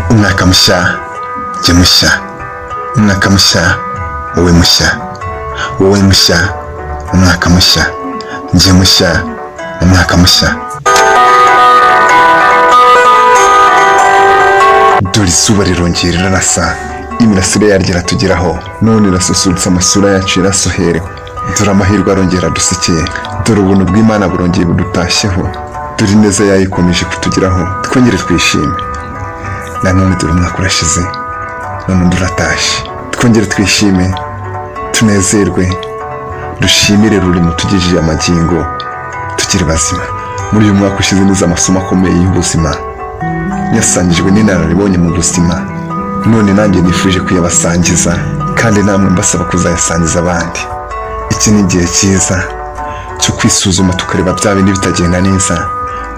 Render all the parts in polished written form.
Umwaka mushya, jye mushya. Umwaka mushya, wowe mushya. Wowe mushya, umwaka mushya. Njye mushya, umwaka mushya. Dore izuba rirongera rirarasa, imirasire yaryo iratugeraho, none irasusurutsa amasura yacu irasuherewe. Dore amahirwe arongera adusekeye, dore ubuntu bw'Imana burongeye budutashyeho, dore ineza yayo ikomeje kutugeraho, twongere twishime. Nanone dore umwaka urashize, none undi uratashye, twongere twishime, tunezerwe, dushimire rurimo tugejeje amagingo, tukiri bazima. Muri uyu mwaka ushize nize amasomo akomeye y'ubuzima, yasangijwe n'inararibonye mu buzima, none nanjye nifuje kuyabasangiza, kandi namwe mbasaba kuzayasangiza abandi. Iki ni igihe cyiza cyo kwisuzuma, tukareba bya bindi bitagenda neza,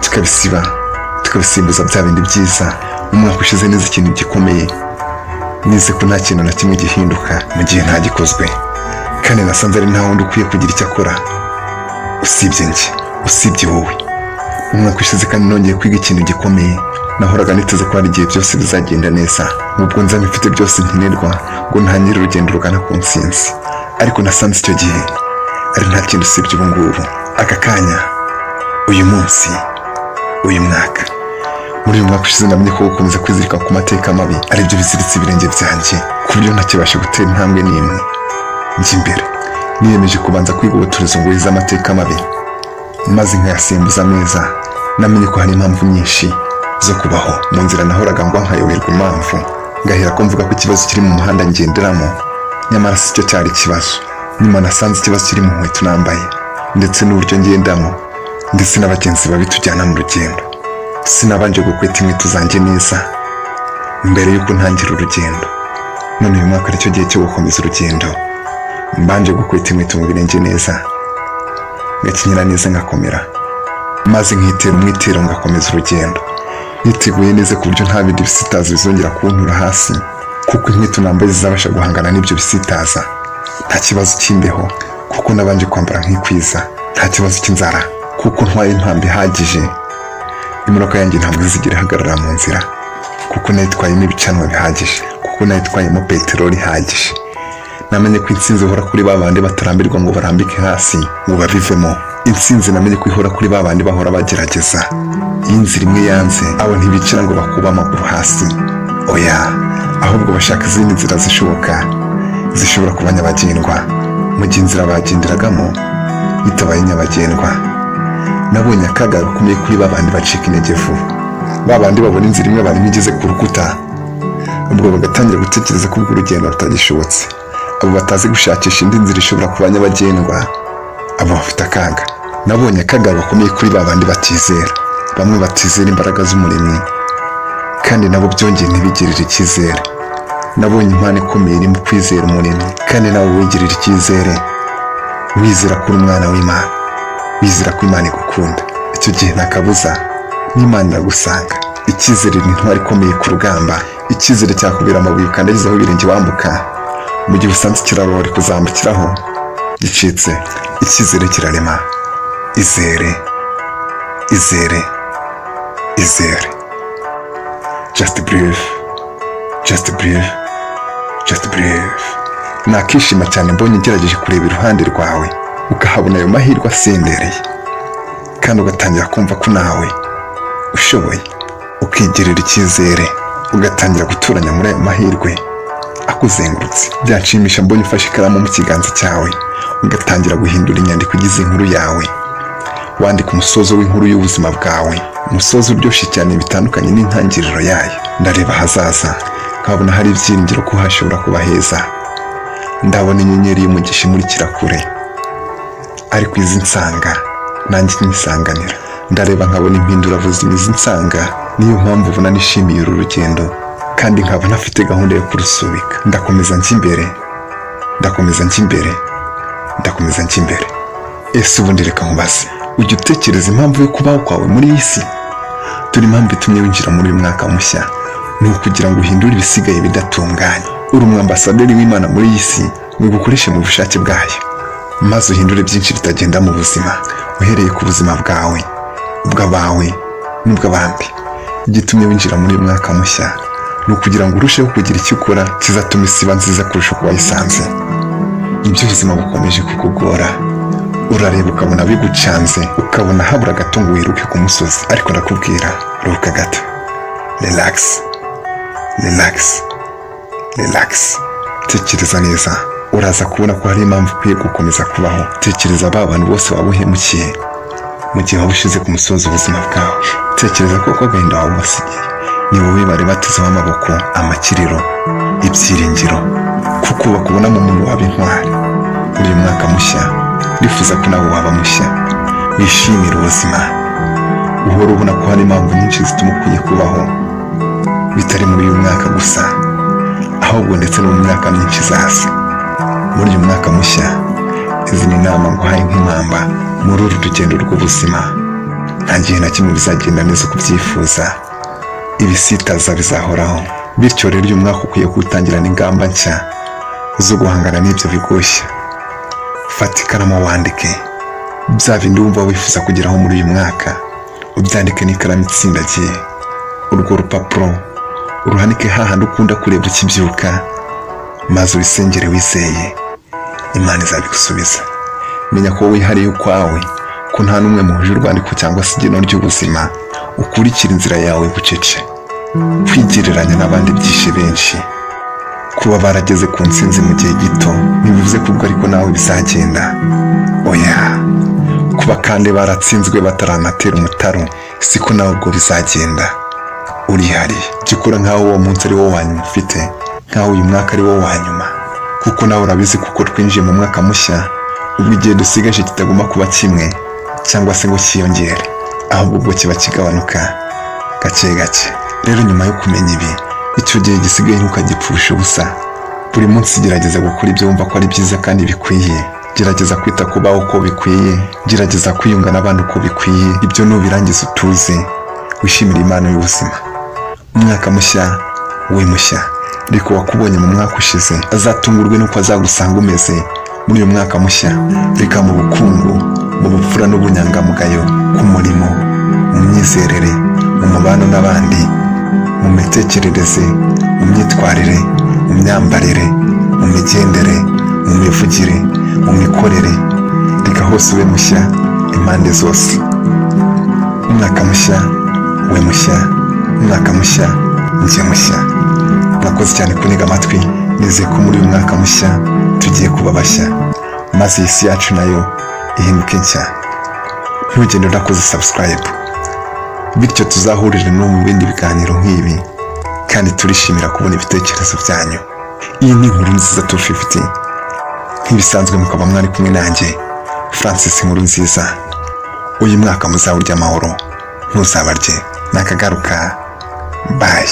tukabisiba, tukabisimbuza bya bindi byiza. Umwaka ushize nize ikintu gikomeye, nize ko nta kintu na kimwe gihinduka mu gihe ntagikozwe, kandi nasanze ari nta wundi ukwiye kugira icyo akora usibye njye, usibye wowe. Umwaka ushize kandi nongeye kwiga ikintu gikomeye. Nahoraga niteze ko hari igihe byose bizagenda neza, ubwo nzaba mfite byose nkenerwa ngo ntangire urugendo rugana ku ntsinzi. Ariko nasanze icyo gihe ari nta kintu usibye ubu ngubu, aka kanya, uyu munsi, uyu mwaka. Muri uyu mwaka ushize namenye ko gukomeza kwizirika ku mateka mabi aribyo biziritse ibirenge byanjye, ku buryo ntakibasha gutera intambwe n'imwe njya imbere. Niyemeje kubanza kwiga ubuturizo ngo wize amateka mabi, maze nkayasimbuza meza. Namenye ko hari impamvu nyinshi zo kubaho. Mu nzira nahoraga ngwa nkayoberwa impamvu, ngahera ko mvuga ko ikibazo kiri mu muhanda ngenderamo, nyamara si cyo cyari ikibazo. Nyuma nasanze ikibazo kiri mu nkweto nambaye, ndetse n'uburyo ngendamo, ndetse n'abagenzi babi tujyana mu rugendo. Sinabanje gukweta inkweto zanjye neza mbere y'uko ntangira urugendo. None uyu mwaka aricyo gihe cyo gukomeza urugendo, mbanje gukweta inkweto mu birenge neza, ngakenyera neza, ngakomera, maze nkitera umwitero, ngakomeza urugendo niteguye neza, ku buryo nta bindi bisitaza bizongera kuntura hasi, kuko inkweto nambaye zizabasha guhangana n'ibyo bisitaza. Nta kibazo cy'imbeho kuko nabanje kwambara nkikwiza, nta kibazo cy'inzara kuko ntwaye impamba ihagije. Imodoka yanjye ntabwo izigera ihagarara mu nzira kuko nayitwayemo ibicanwa bihagije, kuko nayitwayemo peteroli ihagije. Namenye ko intsinzi ihora kuri ba bandi batarambirwa ngo barambike hasi ngo babivemo. Intsinzi namenye ko ihora kuri ba bandi bahora bagerageza. Iyo inzira imwe yanze, abo ntibicara ngo bakube amaguru hasi, oya, ahubwo bashaka izindi nzira zishoboka, zishobora kuba nyabagendwa mu gihe inzira bagenderagamo itabaye nyabagendwa. Nabonye akaga gakomeye kuri ba bandi bacika intege vuba, ba bandi babona inzira imwe barimo igeze ku rukuta, ubwo bagatangira gutekereza ko urwo urugendo rutagishobotse. Abo batazi gushakisha indi nzira ishobora kuba nyabagendwa, abo bafite akaga. Nabonye akaga gakomeye kuri ba bandi batizera, bamwe batizera imbaraga z'umuremyi, kandi nabo byongeye ntibigirire icyizere. Nabonye impano ikomeye iri mu kwizera umuremyi, kandi nawe wigirira icyizere, wizera ko uri umwana w'Imana, wizera ko Imana igukunda. Icyo gihe nta kabuza n'Imana iragusanga. Icyizere ni intwari ikomeye ku rugamba. Icyizere cyakubera amabuye ukandagizaho ibirenge wambuka, mu gihe usanze ikiraro wari kuzambukiraho gicitse. Icyizere kirarema. Izere, izere, izere. Just breathe, just breathe, just breathe. Nakishima cyane mbonye ugerageje kureba iruhande rwawe, ukahabona ayo mahirwe asendereye, kandi ugatangira kumva ko nawe ushoboye, ukigirira icyizere, ugatangira guturanya muri ayo mahirwe akuzengurutse. Byanshimisha mbonye ufashe ikaramu mu kiganza cyawe, ugatangira guhindura inyandiko igize inkuru yawe, wandika umusozo w'inkuru y'ubuzima bwawe, umusozo uryoshye cyane bitandukanye n'intangiriro yayo. Ndareba ahazaza nkabona hari ibyiringiro ko hashobora kuba heza. Ndabona inyenyeri y'umugisha imurikira kure, ariko izi nsanga nanjye nyisanganira. Ndareba nkabona impindurabuzima izi nsanga. Niyo mpamvu ubona nishimiye uru rugendo, kandi nkaba ntafite gahunda yo kurusubika. Ndakomeza njya imbere, ndakomeza njya imbere, ndakomeza njya imbere. Ese ubundi reka nkubaze, ujya utekereza impamvu yo kubaho kwawe muri iyi si? Dore impamvu itumye winjira muri uyu mwaka mushya, ni ukugira ngo uhindure ibisigaye bidatunganye. Uri umwambasaderi w'Imana muri iyi si, ngo igukoreshe mu bushake bwayo, maze uhindure byinshi bitagenda mu buzima, uhereye ku buzima bwawe, ubw'abawe n'ubw'abandi. Igitumye winjira muri uyu mwaka mushya Ni ukugira ngo urusheho kugira icyo ukora kizatuma isi iba nziza kurusha uko wayisanze. Nibyo, ubuzima bukomeje kukugora, urareba ukabona bigucanze, ukabona habura gato ngo wiruke ku musozi, ariko ndakubwira, ruhuka gato, relax, relax, relax. Tekereza neza, uraza kubona ko hari impamvu ukwiye gukomeza kubaho. Tekereza ba bantu bose waba uhemukiye mu gihe waba ushize ku musozi ubuzima bwawe. Tekereza ko agahinda waba ubasigiye, ni wowe bari batezeho amaboko, amakiriro, ibyiringiro, kuko bakubona mu muntu waba intwari. Muri uyu mwaka mushya, ndifuza ko nawe waba mushya, wishimira ubuzima, uhora ubona ko hari impamvu nyinshi zituma ukwiye kubaho, bitari muri uyu mwaka gusa, ahubwo ndetse no mu myaka myinshi izaza. Muri uyu mwaka mushya, izi ni inama nguhaye nk'impamba muri uru rugendo rw'ubuzima. Nta gihe na kimwe bizagenda neza uko ubyifuza, ibisitaza bizahoraho. Bityo rero, uyu mwaka ukwiye kuwutangirana ingamba nshya zo guhangana n'ibyo bigoshya. Fata ikaramu wandike bya bindi wumva wifuza kugeraho muri uyu mwaka, ubyandike n'ikaramu itsindagiye. Urwo rupapuro uruhanike hahandi ukunda kureba ukibyuka, maze ubisengere wizeye Imana izabigusubiza. Menya ko wihariye ukwawe, ko nta n'umwe muhuje urwandiko cyangwa se igeno ry'ubuzima. Ukurikira inzira yawe bucece. Kwigereranya n'abandi byishe benshi. Kuba barageze ku ntsinzi mu gihe gito ntibivuze ko ubwo ariko nawe bizagenda, oya. Kuba kandi baratsinzwe bataranatera umutaru, siko nawe ubwo bizagenda. Urihariye. Jya ukora nk'aho uwo munsi ari wo wa nyuma ufite, nk'aho uyu mwaka ari wo wa nyuma, kuko nawe urabizi, kuko twinjiye mu mwaka mushya, ubwo igihe dusigaje kitagomba kuba kimwe cyangwa se ngo cyiyongere, ahubwo ubwo kiba kigabanuka gake gake. Rero nyuma yo kumenya ibi, icyo gihe gisigaye ntukagipfushe ubusa. Buri munsi gerageza gukora ibyo wumva ko ari byiza kandi bikwiye. Gerageza kwita ku bawe uko bikwiye, gerageza kwiyunga n'abandi uko bikwiye. Ibyo nubirangiza, utuze, wishimire impano y'ubuzima. Umwaka mushya, we mushya. Reka uwakubonye mu mwaka ushize azatungurwe n'uko azagusanga umeze muri uyu mwaka mushya. Reka mu bukungu, mu bupfura n'ubunyangamugayo, ku murimo, mu myizerere, mu mubano n'abandi, mu mitekerereze, mu myitwarire, mu myambarire, mu migendere, mu mivugire, mu mikorere, reka hose ube mushya impande zose. Umwaka mushya, we mushya. Umwaka mushya, njye mushya. Mwakoze cyane kuntega amatwi. Nizeye ko muri uyu mwaka mushya tugiye kuba bashya, maze iyi si yacu nayo ihinduke nshya. Ntugende udakoze subscribe, bityo tuzahurire no mu bindi biganiro nk'ibi, kandi turishimira kubona ibitekerezo byanyu. Iyi ni Inkuru Nziza 250. Nk'ibisanzwe, mukaba mwari kumwe nanjye, Francis Inkuru Nziza. Uyu mwaka muzawurya amahoro, ntuzabarye. Nakagaruka, bye.